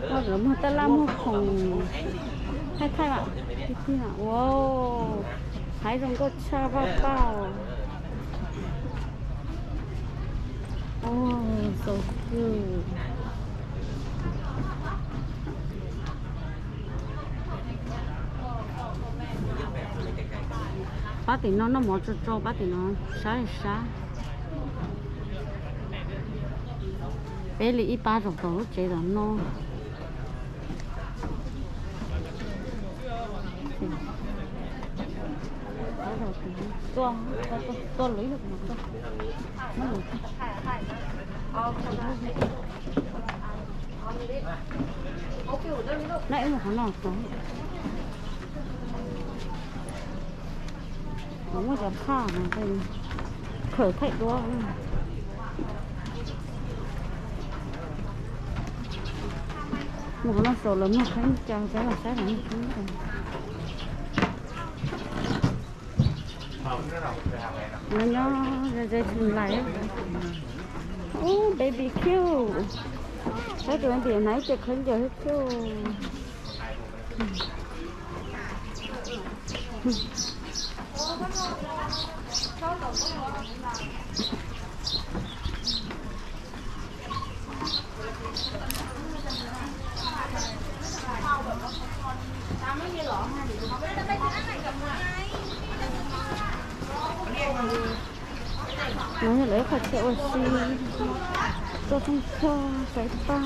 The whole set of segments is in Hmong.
Koj lawv muag taj laj muag khoom thaij thaij vam. Wow, haiv zoo nkauj tshaj vaj paj. Wow, so cute. Pab tim no noj mov tso tso, pab tim no sab sab. Peb li ib pab zaum tom lub tsev tom no. Tuaj, tuaj, tuaj lwm lub no tuaj. Naj wb mus qhov no tod. Muaj cov phaj no, khaws thaij duab. Mus qhov no saum lawv muag khaub ncaws, peb los saib lawv muag khaub ncaws. No nyob ze ze tsis lais. Ub, baby cute. Saib tus baby hnav ib ce khaub ncaws cute. No yog lawv ib qho chaw ua si, tuaj thoob tog saib paj.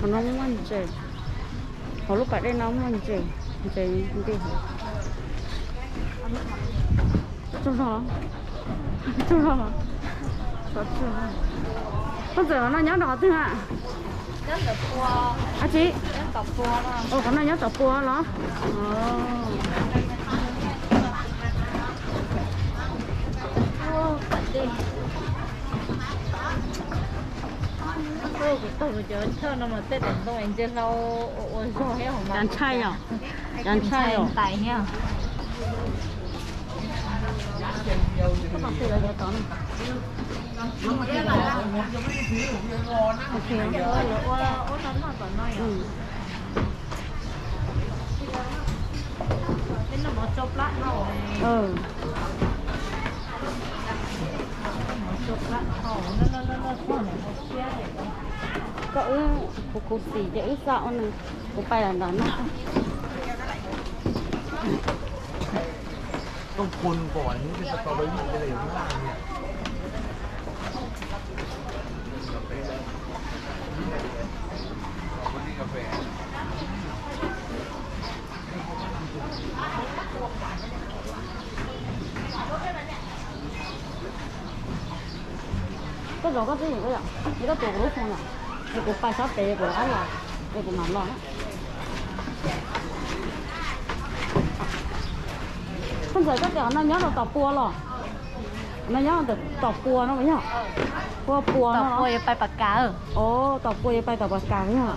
Qhov no muaj ntses, hauv lub pas dej no muaj ntses, ntses nti. Tsaug zog, tsaug zog. Koj txawm qhov no nyob rau qhov twg a? Ab tsi, qhov no nyob tom pua los? Kuv taug cov chaw no mas tej daim ntoo ntse hlau ua zog thiab. Cas ntshai yom? Cas ntshai yom? Koj wb kuv khuv xim ces wb xa ua nws, kuv pais ntawm no. Koj zov koj twj ywm, koj tuav kuv lub xoo yom, es kuv pais sab pem kuv rov qab los, es kuv mam los na. Koj ntxawm, koj tias qhov no nyob rau tom pua los? No nyob ntawm tom pua no yog? Pua pua no los? Tom pua yuav pais Pas Kas. Tom pua yuav pais tom Pas Kas yog?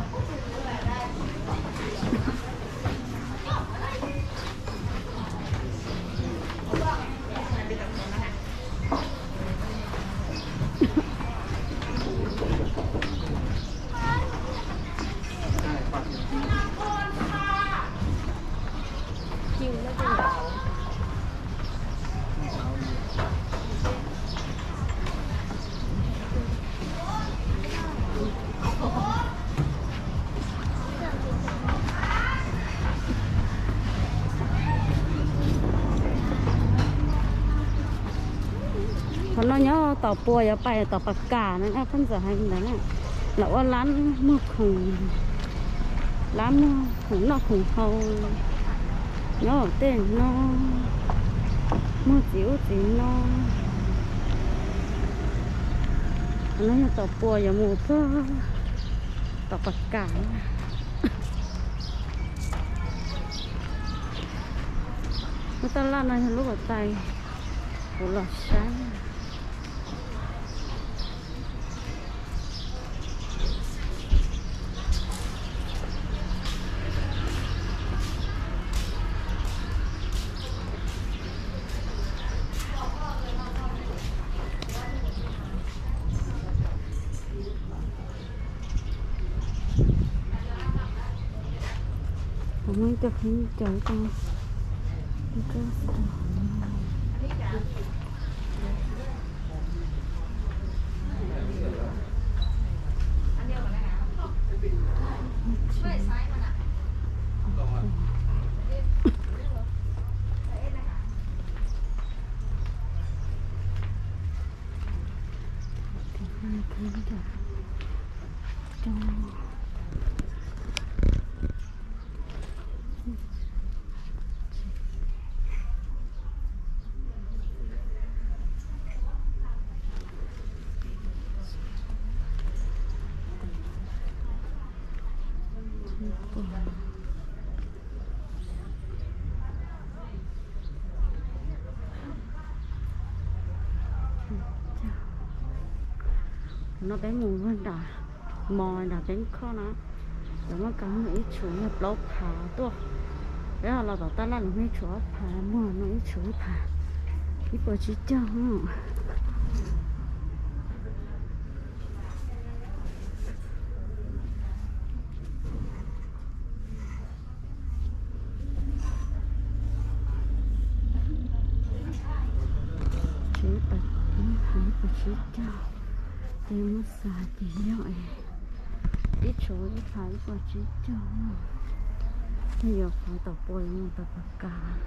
Qhov no nyob tom Pua yuav pais tom Pas Kas no na, phooj ywg hais li ntawd na. Lawv ua lab muag khoom, lab muag khoom noj khoom haus, nyob tej no, muag txiv ub txiv no. Qhov no yog tom Pua yuav mus puag tom Pas Kas. Lub taj laj no yog lub uas tais kuv los saib. Muaj ib co khaub ncaws, ib co No peb mus nram mos nram Peb Khoj na, lawv muaj kab muag ib tshum yog plaub phav tuaj. Peb los tom taj laj lawv muaj ib tshum ob phav, muag no ib tshum ib phav, ib puas tsib caug. Tsib phav, ib phav tsib caug, ces muab xav ces yog ib tshum ib phav ib puas tsib caug. Yog yuav qhov tom Pua yuav mus tom Pas Kas.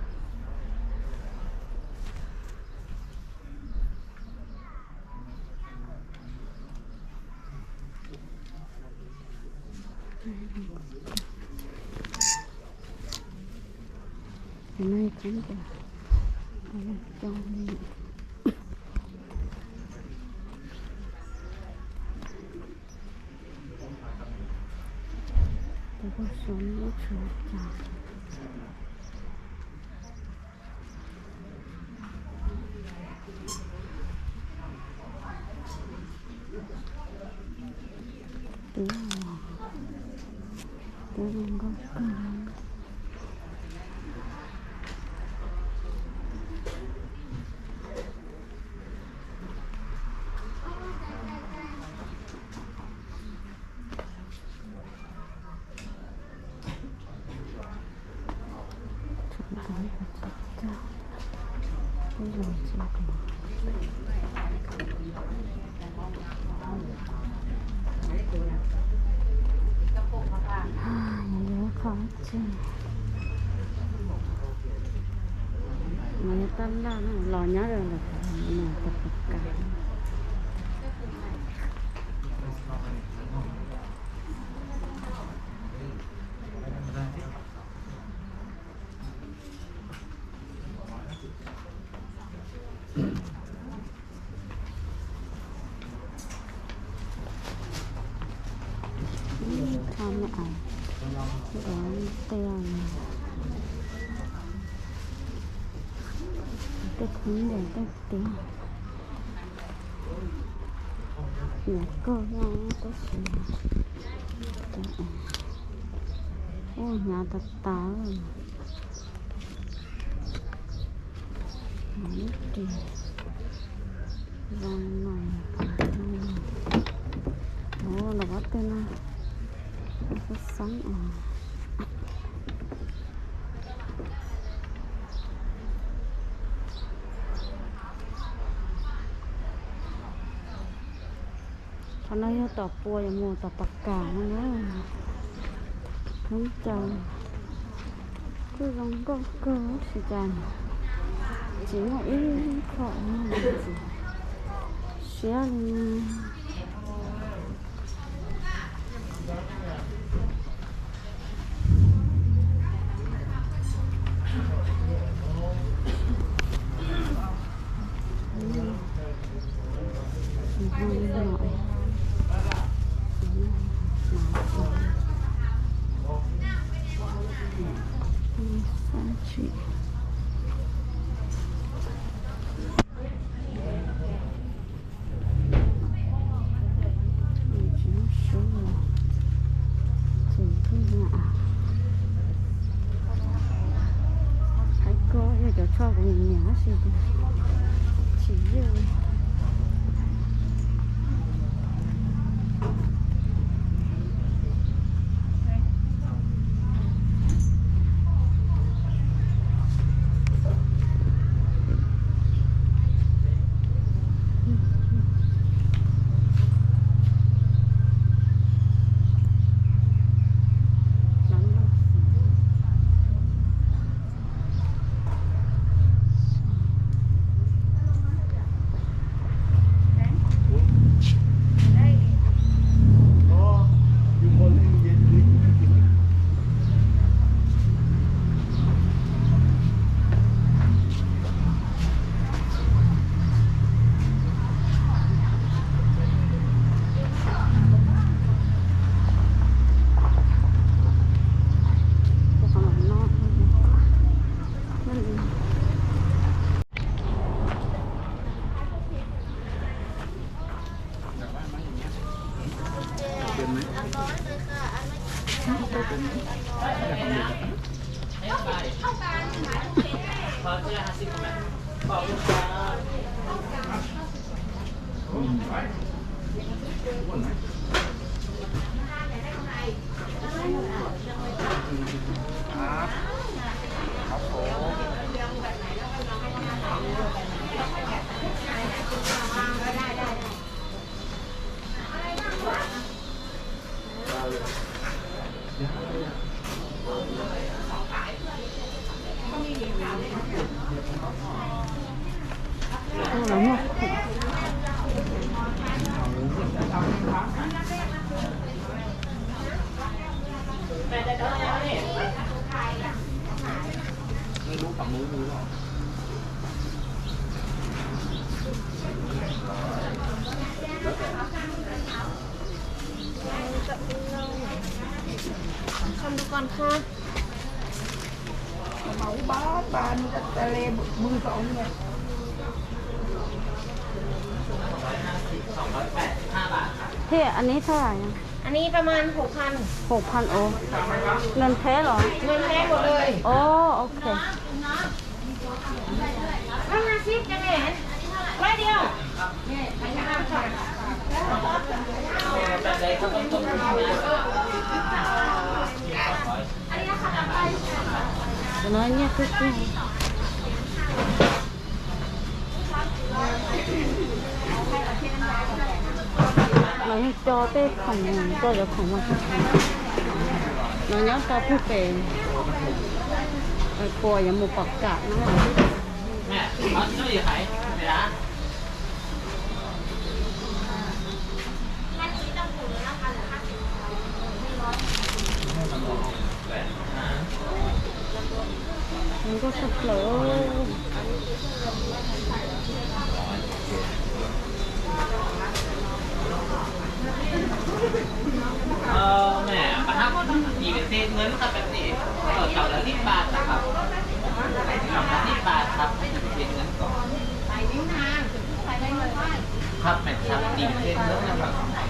Tus no khaub ncaws, coj li. Tus koj suav ib tshum cas. Twb, twb zoo nkauj kawg. Qhov tsev no yog taj laj los nyob rau lawm, no yog Pas Kas. Tho me ais, ua tej, tej khaub ncaws tej tiag. Nyav kawg, tab sis ua hnyav tas tas. Ib ris zoo no, los ob teg no, xoob xoob os. Qhov no yog tom Pua yuav mus tom Pas Kas no na. Khaub ncaws kuj zoo nkauj kawg, tab sis cas tsis muaj ib qho no tsis Siab li. Qhov ko yog cov tsho kuv nyiam nyiam tab sis tsis yeej. Không được còn kho. พี่ อันนี้เท่าไหร่อะ อันนี้ประมาณหกพัน หกพัน โอ เงินแท้เหรอ เงินแท้หมดเลย อ๋อ โอเค ห้าสิบจะแหวนร้อยเดียว Cov no nyiaj kawg kiag. Los yog coj tej khoom, coj cov khoom no nyob rau puag pem, puas yuav mus pom kam no. Nkauj tshaj plaws. Ờ, mẹ, bạn hát tìm cái tên Ngân Khắp Bánh Mì. Ở trong đó lít ba tạp hợp. Trong đó lít ba tạp hợp tìm tên Ngân có. Khắp mẹ, khắp tìm tên Ngân Khắp Bánh Mì.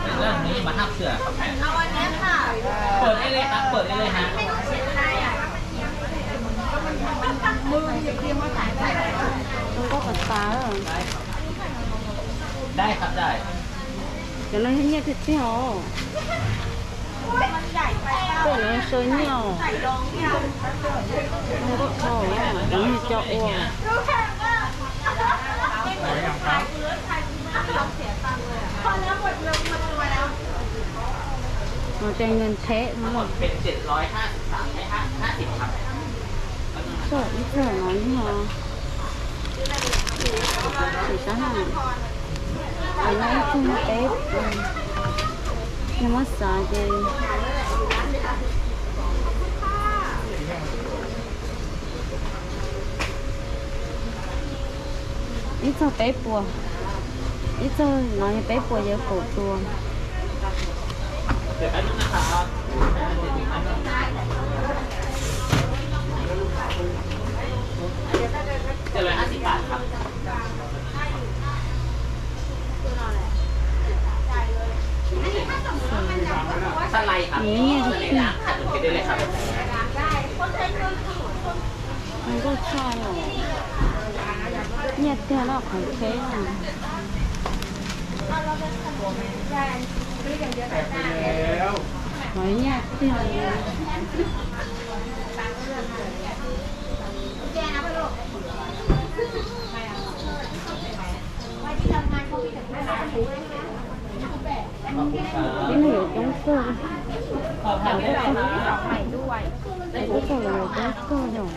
Để đó, nếu mà hát sửa khắp mẹ. Ua, ua, ua, ua. Cov no nyiaj tiag tiag os. Tej no sawv nyiaj os. Nkauj dhau, cov no cov ua. Nó trên ngân thế đúng không? Sao ít giờ nói nhưng mà chỉ có hàng. Qhov no ib txog peb, nws muab xav ces ib txog peb puas, ib txog no yog peb puas yog kaum tua. Nws nyiaj tiag, nkauj tshaj no, nyiaj tiag no qhov tsheb no, nyiaj tiag. Ib no yuav coob kawg, ib tug los yuav coob kawg yom.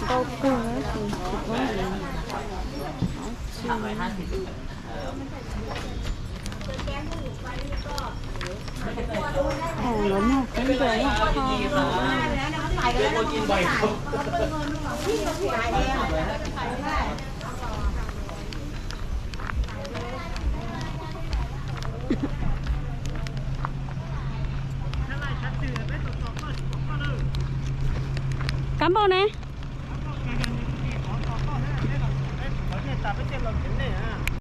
Nkauj kawg tsis paub. Lawv muag khaub ncaws muag kho. Kab npauj ne?